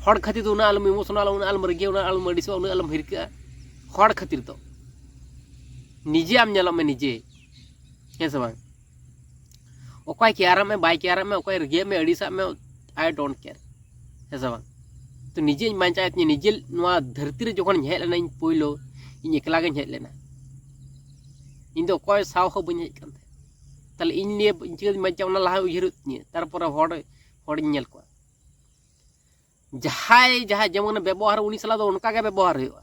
ᱦᱚᱲ ᱠᱷᱟᱹᱛᱤᱨ ᱫᱚ ᱩᱱᱟᱹᱜ ᱟᱞᱚᱢ ᱤᱢᱳᱥᱚᱱᱟᱞ, ᱩᱱᱟᱹᱜ ᱟᱞᱚᱢ ᱨᱟᱹᱜᱤᱭᱟ, ᱩᱱᱟᱹᱜ ᱟᱞᱚᱢ ᱟᱹᱲᱤᱥᱚᱜᱼᱟ, ᱩᱱᱟᱹᱜ ᱟᱞᱚᱢ ᱦᱤᱨᱠᱟᱹᱜᱼᱟ᱾ ᱦᱚᱲ ᱠᱷᱟᱹᱛᱤᱨ ᱫᱚ ᱱᱤᱡᱮ ᱟᱢ ᱧᱮᱞᱚᱜ ᱢᱮ, ᱱᱤᱡᱮ, ᱦᱮᱸ ᱥᱮ ᱵᱟᱝ? ᱚᱠᱚᱭ ᱠᱮᱭᱟᱨᱟᱜ ᱢᱮ, ᱵᱟᱭ ᱠᱮᱭᱟᱨᱟᱜ ᱢᱮ, ᱚᱠᱚᱭ ᱨᱟᱹᱜᱤᱭᱟᱜ ᱢᱮ, ᱟᱹᱲᱤᱥᱟᱜ ᱢᱮ, I don't care, ᱦᱮᱸ ᱥᱮ ᱵᱟᱝ? ᱛᱚ ᱱᱤᱡᱮᱧ ᱵᱟᱧᱪᱟᱣᱮᱫ ᱛᱤᱧᱟᱹ, ᱱᱤᱡᱮ ᱱᱚᱣᱟ ᱫᱷᱟᱹᱨᱛᱤ ᱨᱮ ᱡᱚᱠᱷᱚᱱᱤᱧ ᱦᱮᱡ ᱞᱮᱱᱟ, ᱤᱧ ᱯᱳᱭᱞᱳ ᱤᱧ ᱮᱠᱞᱟ ᱜᱤᱧ ᱦᱮᱡ ᱞᱮᱱᱟ᱾ ᱤᱧ ᱫᱚ ᱚᱠᱚᱭ ᱥᱟᱶ ᱦᱚᱸ ᱵᱟᱹᱧ ᱦᱮᱡ ᱠᱟᱱ ᱛᱟᱦᱮᱸᱫ᱾ ᱛᱟᱦᱞᱮ ᱤᱧ ᱱᱤᱭᱮ ᱤᱧ ᱪᱤᱠᱟᱹᱛᱤᱧ ᱵᱟᱧᱪᱟᱣᱟ, ᱚᱱᱟ ᱞᱟᱦᱟ ᱩᱭᱦᱟᱹᱨ ᱦᱩᱭᱩᱜ ᱛᱤᱧᱟᱹ, ᱛᱟᱨᱯᱚᱨᱮ ᱦᱚᱲ, ᱦᱚᱲᱤᱧ ᱧᱮᱞ ᱠᱚᱣᱟ᱾ ᱡᱟᱦᱟᱸᱭ ᱡᱟᱦᱟᱸᱭ ᱡᱮᱢᱚᱱᱮ ᱵᱮᱵᱚᱦᱟᱨ, ᱩᱱᱤ ᱥᱟᱞᱟᱜ ᱫᱚ ᱚᱱᱠᱟ ᱜᱮ ᱵᱮᱵᱚᱦᱟᱨ ᱦᱩᱭᱩᱜᱼᱟ᱾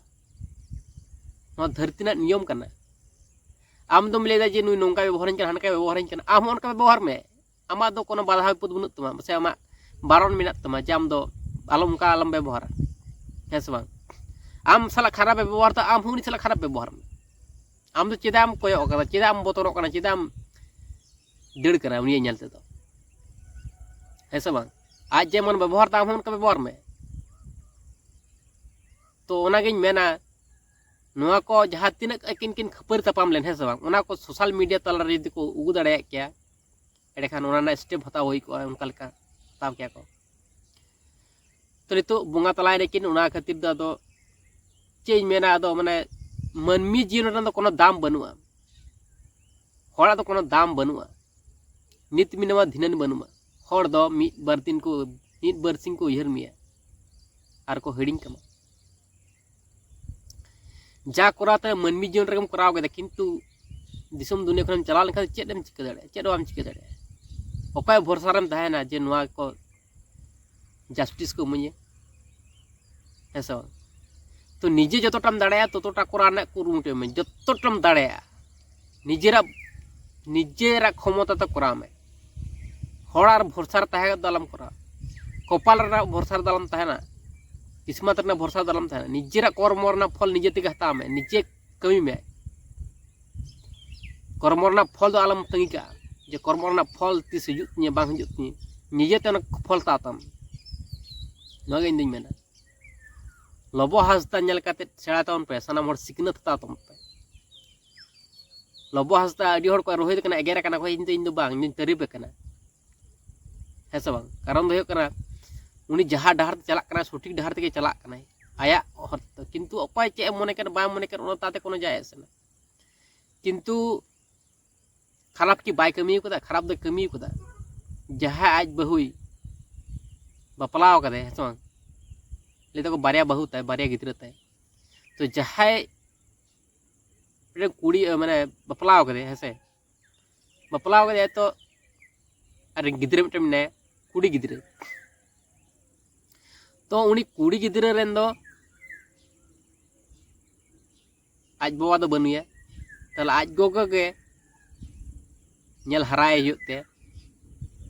ᱱᱚᱣᱟ ᱫᱷᱟᱹᱨᱛᱤ ᱨᱮᱱᱟᱜ ᱱᱤᱭᱚᱢ ᱠᱟᱱᱟ᱾ ᱟᱢ ᱫᱚᱢ ᱞᱟᱹᱭᱫᱟ ᱡᱮ ᱱᱩᱭ ᱱᱚᱝᱠᱟᱭ ᱵᱮᱵᱚᱦᱟᱨᱟᱹᱧ ᱠᱟᱱᱟ, ᱦᱟᱱᱠᱟᱭ ᱵᱮᱵᱚᱦᱟᱨᱟᱹᱧ ᱠᱟᱱᱟ, ᱟᱢ ᱦᱚᱸ ᱚᱱᱠᱟ ᱵᱮᱵᱚᱦᱟᱨ ᱢᱮ᱾ ᱟᱢᱟᱜ ᱫᱚ ᱠᱳᱱᱳ ᱵᱟᱫᱷᱟ ᱵᱤᱯᱚᱫ ᱵᱟᱹᱱᱩᱜ ᱛᱟᱢᱟ, ᱥᱮ ᱟᱢᱟᱜ ᱵᱟᱨᱚᱱ ᱢᱮᱱᱟᱜ ᱛᱟᱢᱟ ᱡᱮ ᱟᱢ ᱫᱚ ᱟᱞᱚᱢ, ᱚᱱᱠᱟ ᱟᱞᱚᱢ ᱵᱮᱵᱚᱦᱟᱨᱟ, ᱦᱮᱸ ᱥᱮ ᱵᱟᱝ? ᱟᱢ ᱥᱟᱞᱟᱜ ᱠᱷᱟᱨᱟᱯ ᱮ ᱵᱮᱵᱚᱦᱟᱨ ᱫᱟ, ᱟᱢ ᱦᱚᱸ ᱩᱱᱤ ᱥᱟᱞᱟᱜ ᱠᱷᱟᱨᱟᱯ ᱵᱮᱵᱚᱦᱟᱨ ᱢᱮ᱾ ᱟᱢ ᱫᱚ ᱪᱮᱫᱟᱜ ᱮᱢ ᱠᱚᱭᱚᱜ ᱠᱟᱫᱟ, ᱪᱮᱫᱟᱜ ᱮᱢ ᱵᱚᱛᱚᱨᱚᱜ ᱠᱟᱱᱟ, ᱪᱮᱫᱟᱜ ᱮᱢ ᱫᱟᱹᱲ ᱠᱟᱱᱟ ᱩᱱᱤᱭᱟᱜ ᱧᱮᱞ ᱛᱮᱫᱚ, ᱦᱮᱸ ᱥᱮ ᱵᱟᱝ? ᱟᱡ ᱡᱮᱢᱚᱱ ᱵᱮᱵᱚᱦᱟᱨ ᱫᱟ, ᱟᱢ ᱦᱚᱸ ᱚᱱᱠᱟ ᱵᱮᱵᱚᱦᱟᱨ ᱢᱮ᱾ ᱛᱚ ᱚᱱᱟᱜᱤᱧ ᱢᱮᱱᱟ, ᱱᱚᱣᱟ ᱠᱚ ᱡᱟᱦᱟᱸ ᱛᱤᱱᱟᱹᱜ ᱟᱹᱠᱤᱱ ᱠᱤᱱ ᱠᱷᱟᱹᱯᱟᱹᱨᱤ ᱛᱟᱯᱟᱢ ᱞᱮᱱ, ᱦᱮᱸ ᱥᱮ ᱵᱟᱝ, ᱚᱱᱟ ᱠᱚ ᱥᱳᱥᱟᱞ ᱢᱤᱰᱤᱭᱟ ᱛᱟᱞᱟᱨᱮ ᱡᱩᱫᱤ ᱠᱚ ᱩᱜᱩ ᱫᱟᱲᱮᱭᱟᱜ ᱠᱮᱭᱟ, ᱮᱸᱰᱮᱠᱷᱟᱱ ᱚᱱᱟ ᱨᱮᱱᱟᱜ ᱥᱴᱮᱯ ᱦᱟᱛᱟᱣ ᱦᱩᱭ ᱠᱚᱜᱼᱟ, ᱚᱱᱠᱟ ᱞᱮᱠᱟ ᱦᱟᱛᱟᱣ ᱠᱮᱭᱟ ᱠᱚ᱾ ᱛᱚ ᱱᱤᱛᱚᱜ ᱵᱚᱸᱜᱟ ᱛᱟᱞᱟᱭᱮᱱᱟ ᱠᱤᱱ, ᱚᱱᱟ ᱠᱷᱟᱹᱛᱤᱨ ᱫᱚ ᱟᱫᱚ ᱪᱮᱫ ᱤᱧ ᱢᱮᱱᱟ, ᱟᱫᱚ ᱢᱟᱱᱮ ᱢᱟᱹᱱᱢᱤ ᱡᱤᱭᱚᱱ ᱨᱮᱱᱟᱜ ᱫᱚ ᱠᱳᱱᱳ ᱫᱟᱢ ᱵᱟᱹᱱᱩᱜᱼᱟ, ᱦᱚᱲᱟᱜ ᱫᱚ ᱠᱳᱱᱳ ᱫᱟᱢ ᱵᱟᱹᱱᱩᱜᱼᱟ᱾ ᱱᱤᱛ ᱢᱮᱱᱟᱢᱟ ᱫᱷᱤᱱᱟᱹᱱ ᱵᱟᱹᱱᱩᱜᱼᱟ᱾ ᱦᱚᱲ ᱫᱚ ᱢᱤᱫ ᱵᱟᱨ ᱫᱤᱱ ᱠᱚ, ᱢᱤᱫ ᱵᱟᱨ ᱥᱤᱧ ᱠᱚ ᱩᱭᱦᱟᱹᱨ ᱢᱮᱭᱟ ᱟᱨ ᱠᱚ ᱦᱤᱲᱤᱧ ᱠᱟᱢᱟ᱾ ᱡᱟ ᱠᱚᱨᱟᱣ ᱛᱮ ᱢᱟᱹᱱᱢᱤ ᱡᱤᱭᱚᱱ ᱨᱮᱜᱮᱢ ᱠᱚᱨᱟᱣ ᱠᱮᱫᱟ, ᱠᱤᱱᱛᱩ ᱫᱤᱥᱚᱢ ᱫᱩᱱᱤᱭᱟᱹ ᱠᱷᱚᱱᱮᱢ ᱪᱟᱞᱟᱣ ᱞᱮᱱᱠᱷᱟᱱ ᱪᱮᱫ ᱮᱢ ᱪᱤᱠᱟᱹ ᱫᱟᱲᱮᱭᱟᱜᱼᱟ? ᱪᱮᱫ ᱦᱚᱸ ᱵᱟᱢ ᱪᱤᱠᱟᱹ ᱫᱟᱲᱮᱭᱟᱜᱼᱟ᱾ ᱚᱠᱚᱭ ᱵᱷᱚᱨᱥᱟ ᱨᱮᱢ ᱛᱟᱦᱮᱱᱟ ᱡᱮ ᱱᱚᱣᱟ ᱠᱚ ᱡᱟᱥᱴᱤᱥ ᱠᱚ ᱤᱢᱟᱹᱧᱟ? ᱦᱮᱸ ᱥᱮ ᱵᱟᱝ? ᱛᱚ ᱱᱤᱡᱮ ᱡᱚᱛᱚᱴᱟᱢ ᱫᱟᱲᱮᱭᱟᱜᱼᱟ ᱛᱚᱛᱚᱴᱟ ᱠᱚᱨᱟᱣ ᱨᱮᱱᱟᱜ ᱠᱩᱨᱩᱢᱩᱴᱩᱭ ᱢᱮ, ᱡᱚᱛᱚᱴᱟᱢ ᱫᱟᱲᱮᱭᱟᱜᱼᱟ᱾ ᱱᱤᱡᱮᱨᱟᱜ, ᱱᱤᱡᱮᱨᱟᱜ ᱠᱷᱚᱢᱚᱛᱟ ᱛᱮ ᱠᱚᱨᱟᱣ ᱢᱮ᱾ ᱦᱚᱲ ᱟᱨ ᱵᱷᱚᱨᱥᱟ ᱨᱮ ᱛᱟᱦᱮᱸ ᱫᱚ ᱟᱞᱚᱢ ᱠᱚᱨᱟᱣᱟ᱾ ᱠᱚᱯᱟᱞ ᱨᱮᱱᱟᱜ ᱵᱷᱚᱨᱥᱟ ᱨᱮ ᱫᱚ ᱟᱞᱚᱢ ᱛᱟᱦᱮᱱᱟ᱾ ᱠᱤᱥᱢᱟᱛ ᱨᱮᱱᱟᱜ ᱵᱷᱚᱨᱥᱟ ᱨᱮ ᱫᱚ ᱟᱞᱚᱢ ᱛᱟᱦᱮᱱᱟ᱾ ᱱᱤᱡᱮᱨᱟᱜ ᱠᱚᱨᱢᱚ ᱨᱮᱱᱟᱜ ᱯᱷᱚᱞ ᱱᱤᱡᱮ ᱛᱮᱜᱮ ᱦᱟᱛᱟᱣ ᱢᱮ, ᱱᱤᱡᱮ ᱠᱟᱹᱢᱤ ᱢᱮ᱾ ᱠᱚᱨᱢᱚ ᱨᱮᱱᱟᱜ ᱯᱷᱚᱞ ᱫᱚ ᱟᱞᱚᱢ ᱛᱟᱺᱜᱤ ᱠᱟᱜᱼᱟ, ᱡᱮ ᱠᱚᱨᱢᱚ ᱨᱮᱱᱟᱜ ᱯᱷᱚᱞ ᱛᱤᱥ ᱦᱤᱡᱩᱜ ᱛᱤᱧᱟᱹ ᱵᱟᱝ ᱦᱤᱡᱩᱜ ᱛᱤᱧᱟᱹ᱾ ᱱᱤᱡᱮᱛᱮ ᱚᱱᱟ ᱯᱷᱚᱞ ᱦᱟᱛᱟᱣ ᱛᱟᱢ᱾ ᱱᱚᱣᱟ ᱜᱮ ᱤᱧ ᱫᱩᱧ ᱢᱮᱱᱟ᱾ ᱞᱚᱵᱚ ᱦᱟᱸᱥᱫᱟ ᱧᱮᱞ ᱠᱟᱛᱮ ᱥᱮᱬᱟᱭ ᱛᱟᱵᱚᱱ ᱯᱮ, ᱥᱟᱱᱟᱢ ᱦᱚᱲ ᱥᱤᱠᱷᱱᱟᱹᱛ ᱦᱟᱛᱟᱣ ᱛᱟᱵᱚᱱ ᱯᱮ᱾ ᱞᱚᱵᱚ ᱦᱟᱸᱥᱫᱟ ᱟᱹᱰᱤ ᱦᱚᱲ ᱠᱚ ᱨᱳᱦᱮᱫ ᱠᱟᱱᱟ, ᱮᱜᱮᱨ ᱠᱟᱱᱟ ᱠᱚ, ᱤᱧ ᱫᱚ, ᱤᱧ ᱫᱚ ᱵᱟᱝ, ᱤᱧ ᱫᱚᱧ ᱛᱟᱹᱨᱤᱯᱮ ᱠᱟᱱᱟ᱾ ᱦᱮᱸ ᱥᱮ ᱵᱟᱝ? ᱠᱟᱨᱚᱱ ᱫᱚ ᱦᱩᱭᱩᱜ ᱠᱟᱱᱟ, ᱩᱱᱤ ᱡᱟᱦᱟᱸ ᱰᱟᱦᱟᱨ ᱛᱮ ᱪᱟᱞᱟᱜ ᱠᱟᱱᱟᱭ, ᱥᱚᱴᱷᱤᱠ ᱰᱟᱦᱟᱨ ᱛᱮᱜᱮ ᱪᱟᱞᱟᱜ ᱠᱟᱱᱟᱭ, ᱟᱭᱟᱜ ᱦᱚᱨ ᱛᱮ᱾ ᱠᱤᱱᱛᱩ ᱚᱠᱚᱭ ᱪᱮᱫ ᱮ ᱢᱚᱱᱮ ᱠᱟᱱᱟ, ᱵᱟᱭ ᱢᱚᱱᱮ ᱠᱟᱱᱟ, ᱚᱱᱟ ᱛᱟᱛᱮ ᱠᱳᱱᱳ ᱡᱟᱭ ᱟᱥᱮ ᱵᱟᱝ᱾ ᱠᱤᱱᱛᱩ ᱠᱷᱟᱨᱟᱯ ᱠᱤ ᱵᱟᱭ ᱠᱟᱹᱢᱤ ᱠᱟᱫᱟ? ᱠᱷᱟᱨᱟᱯ ᱫᱚᱭ ᱠᱟᱹᱢᱤ ᱠᱟᱫᱟ᱾ ᱡᱟᱦᱟᱸᱭ ᱟᱡ ᱵᱟᱹᱦᱩᱭ ᱵᱟᱯᱞᱟᱣ ᱠᱟᱫᱮ, ᱦᱮᱸ ᱥᱮ ᱵᱟᱝ? ᱞᱟᱹᱭ ᱫᱟᱠᱚ ᱵᱟᱨᱭᱟ ᱵᱟᱹᱦᱩ ᱛᱟᱭ, ᱵᱟᱨᱭᱟ ᱜᱤᱫᱽᱨᱟᱹ ᱛᱟᱭ᱾ ᱛᱚ ᱡᱟᱦᱟᱸᱭ ᱢᱤᱫᱴᱮᱱ ᱠᱩᱲᱤ, ᱢᱟᱱᱮ, ᱵᱟᱯᱞᱟᱣ ᱠᱟᱫᱮ, ᱦᱮᱸ ᱥᱮ, ᱵᱟᱯᱞᱟᱣ ᱠᱟᱫᱮᱭᱟᱭ ᱛᱚ, ᱟᱨ ᱜᱤᱫᱽᱨᱟᱹ ᱢᱤᱫᱴᱮᱱ ᱢᱮᱱᱟᱭᱟ, ᱠᱩᱲᱤ ᱜᱤᱫᱽᱨᱟᱹ᱾ ᱛᱚ ᱩᱱᱤ ᱠᱩᱲᱤ ᱜᱤᱫᱽᱨᱟᱹ ᱨᱮᱱ ᱫᱚ ᱟᱡ ᱵᱟᱵᱟ ᱫᱚ ᱵᱟᱹᱱᱩᱭᱟ, ᱛᱟᱦᱚᱞᱮ ᱟᱡ ᱜᱚᱜᱚ ᱜᱮ ᱧᱮᱞ ᱦᱟᱨᱟᱭ ᱦᱩᱭᱩᱜ ᱛᱮ,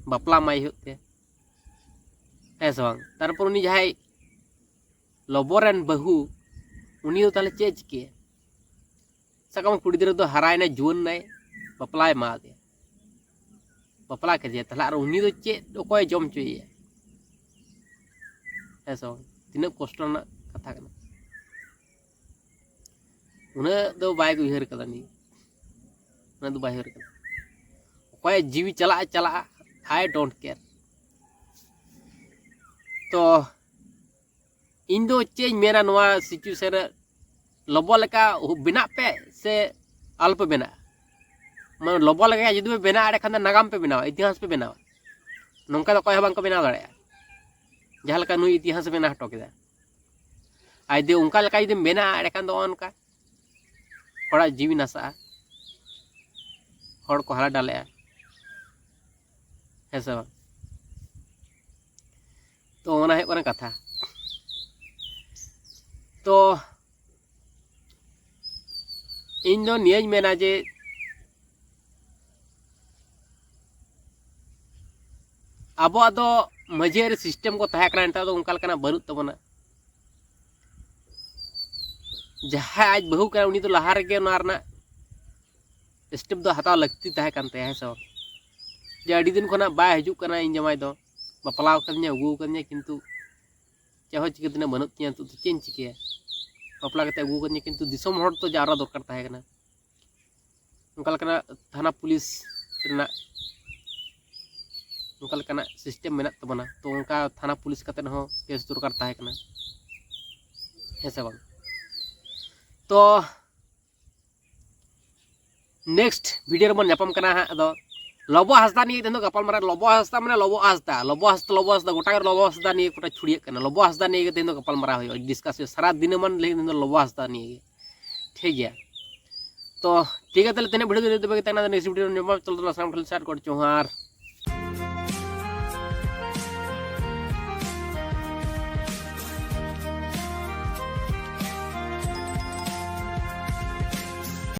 ᱵᱟᱯᱞᱟ ᱢᱟᱭ ᱦᱩᱭᱩᱜ ᱛᱮ, ᱦᱮᱸ ᱥᱮ ᱵᱟᱝ? ᱛᱟᱨᱯᱚᱨ ᱩᱱᱤ ᱡᱟᱦᱟᱸᱭ ᱞᱚᱵᱚ ᱨᱮᱱ ᱵᱟᱹᱦᱩ, ᱩᱱᱤ ᱫᱚ ᱛᱟᱦᱚᱞᱮ ᱪᱮᱫ ᱮ ᱪᱤᱠᱟᱹᱭᱟ? ᱥᱟᱵ ᱠᱟᱜ ᱢᱮ ᱠᱩᱲᱤ ᱜᱤᱫᱽᱨᱟᱹ ᱫᱚ ᱦᱟᱨᱟᱭᱮᱱᱟᱭ, ᱡᱩᱣᱟᱹᱱ ᱱᱟᱭ, ᱵᱟᱯᱞᱟᱭ ᱮᱢᱟ ᱫᱮᱭᱟ, ᱵᱟᱯᱞᱟ ᱠᱮᱫᱮᱭᱟ, ᱛᱟᱦᱚᱞᱮ ᱟᱨ ᱩᱱᱤ ᱫᱚ ᱪᱮᱫ, ᱚᱠᱚᱭ ᱡᱚᱢ ᱦᱚᱪᱚᱭᱮᱭᱟ? ᱦᱮᱸ ᱥᱮ ᱵᱟᱝ? ᱛᱤᱱᱟᱹᱜ ᱠᱚᱥᱴᱚ ᱨᱮᱱᱟᱜ ᱠᱟᱛᱷᱟ ᱠᱟᱱᱟ᱾ ᱩᱱᱟᱹᱜ ᱫᱚ ᱵᱟᱭ ᱩᱭᱦᱟᱹᱨ ᱠᱟᱫᱟ ᱱᱤᱭᱟᱹ᱾ ᱚᱱᱟ ᱫᱚ ᱵᱟᱭ ᱦᱩᱭ ᱠᱟᱱᱟ᱾ ᱚᱠᱚᱭᱟᱜ ᱡᱤᱣᱤ ᱪᱟᱞᱟᱜᱼᱟ, ᱪᱟᱞᱟᱜᱼᱟ, I don't care᱾ ᱛᱚ ᱤᱧ ᱫᱚ ᱪᱮᱫ ᱤᱧ ᱢᱮᱱᱟ ᱱᱚᱣᱟ situation ᱨᱮ, ᱞᱚᱵᱚ ᱞᱮᱠᱟ ᱵᱮᱱᱟᱜ ᱯᱮ ᱥᱮ ᱟᱞᱚᱯᱮ ᱵᱮᱱᱟᱜᱼᱟ᱾ ᱢᱟᱱᱮ ᱞᱚᱵᱚ ᱞᱮᱠᱟ ᱡᱩᱫᱤ ᱯᱮ ᱵᱮᱱᱟᱜᱼᱟ, ᱮᱸᱰᱮᱠᱷᱟᱱ ᱫᱚ ᱱᱟᱜᱟᱢ ᱯᱮ ᱵᱮᱱᱟᱣᱟ, ᱤᱛᱤᱦᱟᱥ ᱯᱮ ᱵᱮᱱᱟᱣᱟ᱾ ᱱᱚᱝᱠᱟ ᱫᱚ ᱚᱠᱚᱭ ᱦᱚᱸ ᱵᱟᱝᱠᱚ ᱵᱮᱱᱟᱣ ᱫᱟᱲᱮᱭᱟᱜᱼᱟ, ᱡᱟᱦᱟᱸ ᱞᱮᱠᱟ ᱱᱩᱭ ᱤᱛᱤᱦᱟᱥ ᱵᱮᱱᱟᱣ ᱦᱚᱴᱚ ᱠᱮᱫᱟ᱾ ᱟᱨ ᱡᱩᱫᱤ ᱚᱱᱠᱟ ᱞᱮᱠᱟ ᱡᱩᱫᱤᱢ ᱵᱮᱱᱟᱜᱼᱟ, ᱮᱸᱰᱮᱠᱷᱟᱱ ᱫᱚ ᱱᱚᱜᱼᱚ ᱱᱚᱝᱠᱟ ᱦᱚᱲᱟᱜ ᱡᱤᱣᱤ ᱱᱟᱥᱟᱜᱼᱟ, ᱦᱚᱲ ᱠᱚ ᱦᱟᱞᱟ ᱰᱟᱞᱮᱜᱼᱟ, ᱦᱮᱸ ᱥᱮ ᱵᱟᱝ? ᱛᱚ ᱚᱱᱟ ᱦᱩᱭᱩᱜ ᱠᱟᱱᱟ ᱠᱟᱛᱷᱟ᱾ ᱛᱚ ᱤᱧ ᱫᱚ ᱱᱤᱭᱟᱹᱧ ᱢᱮᱱᱟ ᱡᱮ ᱟᱵᱚᱣᱟᱜ ᱫᱚ ᱢᱟᱹᱡᱷᱤ ᱟᱹᱨᱤ system ᱠᱚ ᱛᱟᱦᱮᱸ ᱠᱟᱱᱟ, ᱱᱮᱛᱟᱨ ᱫᱚ ᱚᱱᱠᱟ ᱞᱮᱠᱟᱱᱟᱜ ᱵᱟᱹᱱᱩᱜ ᱛᱟᱵᱚᱱᱟ᱾ ᱡᱟᱦᱟᱸᱭ ᱟᱡ ᱵᱟᱹᱦᱩ ᱠᱟᱱᱟ, ᱩᱱᱤ ᱫᱚ ᱞᱟᱦᱟ ᱨᱮᱜᱮ ᱱᱚᱣᱟ ᱨᱮᱱᱟᱜ step ᱫᱚ ᱦᱟᱛᱟᱣ ᱞᱟᱹᱠᱛᱤ ᱛᱟᱦᱮᱸ ᱠᱟᱱ ᱛᱟᱭᱟ, ᱦᱮᱸ ᱥᱮ ᱵᱟᱝ? ᱡᱮ ᱟᱹᱰᱤ ᱫᱤᱱ ᱠᱷᱚᱱᱟᱜ ᱵᱟᱭ ᱦᱤᱡᱩᱜ ᱠᱟᱱᱟ, ᱤᱧ ᱡᱟᱶᱟᱭ ᱫᱚ ᱵᱟᱯᱞᱟ ᱟᱠᱟᱫᱤᱧᱟ, ᱟᱹᱜᱩ ᱟᱠᱟᱫᱤᱧᱟ, ᱠᱤᱱᱛᱩ ᱪᱮᱫ ᱦᱚᱸ ᱪᱤᱠᱟᱹ ᱛᱮᱱᱟᱜ ᱵᱟᱹᱱᱩᱜ ᱛᱤᱧᱟᱹ, ᱱᱤᱛᱚᱜ ᱫᱚ ᱪᱮᱫ ᱤᱧ ᱪᱤᱠᱟᱹᱭᱟ? ᱵᱟᱯᱞᱟ ᱠᱟᱛᱮ ᱟᱹᱜᱩ ᱟᱠᱟᱫᱤᱧᱟ, ᱠᱤᱱᱛᱩ ᱫᱤᱥᱚᱢ ᱦᱚᱲ ᱛᱚ ᱡᱟᱣᱨᱟ ᱫᱚᱨᱠᱟᱨ ᱛᱟᱦᱮᱸ ᱠᱟᱱᱟ᱾ ᱚᱱᱠᱟ ᱞᱮᱠᱟᱱᱟᱜ ᱛᱷᱟᱱᱟ ᱯᱩᱞᱤᱥ ᱨᱮᱱᱟᱜ ᱚᱱᱠᱟ ᱞᱮᱠᱟᱱᱟᱜ system ᱢᱮᱱᱟᱜ ᱛᱟᱵᱚᱱᱟ, ᱛᱚ ᱚᱱᱠᱟ ᱛᱷᱟᱱᱟ ᱯᱩᱞᱤᱥ ᱠᱟᱛᱮ ᱦᱚᱸ case ᱫᱚᱨᱠᱟᱨ ᱛᱟᱦᱮᱸ ᱠᱟᱱᱟ, ᱦᱮᱸ ᱥᱮ ᱵᱟᱝ? ᱛᱚ next video ᱨᱮᱵᱚᱱ ᱧᱟᱯᱟᱢ ᱠᱟᱱᱟ ᱦᱟᱸᱜ᱾ ᱟᱫᱚ ᱞᱚᱵᱚ ᱦᱟᱸᱥᱫᱟ ᱱᱤᱭᱮ ᱛᱮᱦᱮᱧ ᱫᱚ ᱜᱟᱯᱟᱞ ᱢᱟᱨᱟᱣ, ᱞᱚᱵᱚ ᱦᱟᱸᱥᱫᱟ ᱢᱟᱱᱮ ᱞᱚᱵᱚ ᱦᱟᱸᱥᱫᱟ, ᱞᱚᱵᱚ ᱦᱟᱸᱥᱫᱟ, ᱞᱚᱵᱚ ᱦᱟᱸᱥᱫᱟ, ᱜᱚᱴᱟ ᱜᱮ ᱞᱚᱵᱚ ᱦᱟᱸᱥᱫᱟ ᱱᱤᱭᱮ ᱜᱚᱴᱟ ᱪᱷᱩᱲᱭᱟᱹᱜ ᱠᱟᱱᱟ᱾ ᱞᱚᱵᱚ ᱦᱟᱸᱥᱫᱟ ᱱᱤᱭᱮ ᱜᱮ ᱛᱮᱦᱮᱧ ᱫᱚ ᱜᱟᱯᱟᱞ ᱢᱟᱨᱟᱣ ᱦᱩᱭᱩᱜᱼᱟ, discuss ᱦᱩᱭᱩᱜᱼᱟ, ᱥᱟᱨᱟ ᱫᱤᱱᱟᱹᱢᱟᱱ ᱞᱟᱹᱜᱤᱫ ᱛᱮᱦᱮᱧ ᱫᱚ ᱞᱚᱵᱚ ᱦᱟᱸᱥᱫᱟ ᱱᱤᱭᱮ ᱜᱮ, ᱴᱷᱤᱠ ᱜᱮᱭᱟ? ᱛᱚ ᱴᱷᱤᱠ ᱜᱮᱭᱟ, ᱛᱟᱦᱞᱮ ᱛᱮᱦᱮᱧᱟᱜ video ᱫᱚ ᱱᱤᱱᱟᱹᱜ ᱜᱮ ᱛᱟᱦᱮᱸ ᱠᱟᱱᱟ᱾ Next video ᱨᱮ ᱧᱟᱯᱟᱢ, ᱪᱚᱞᱚ ᱛᱟᱦᱞᱮ ᱥᱟᱱᱟᱢ ᱴᱷᱮᱱ ᱥᱟᱨ ᱜᱚᱰ ᱡᱚᱦᱟᱨ᱾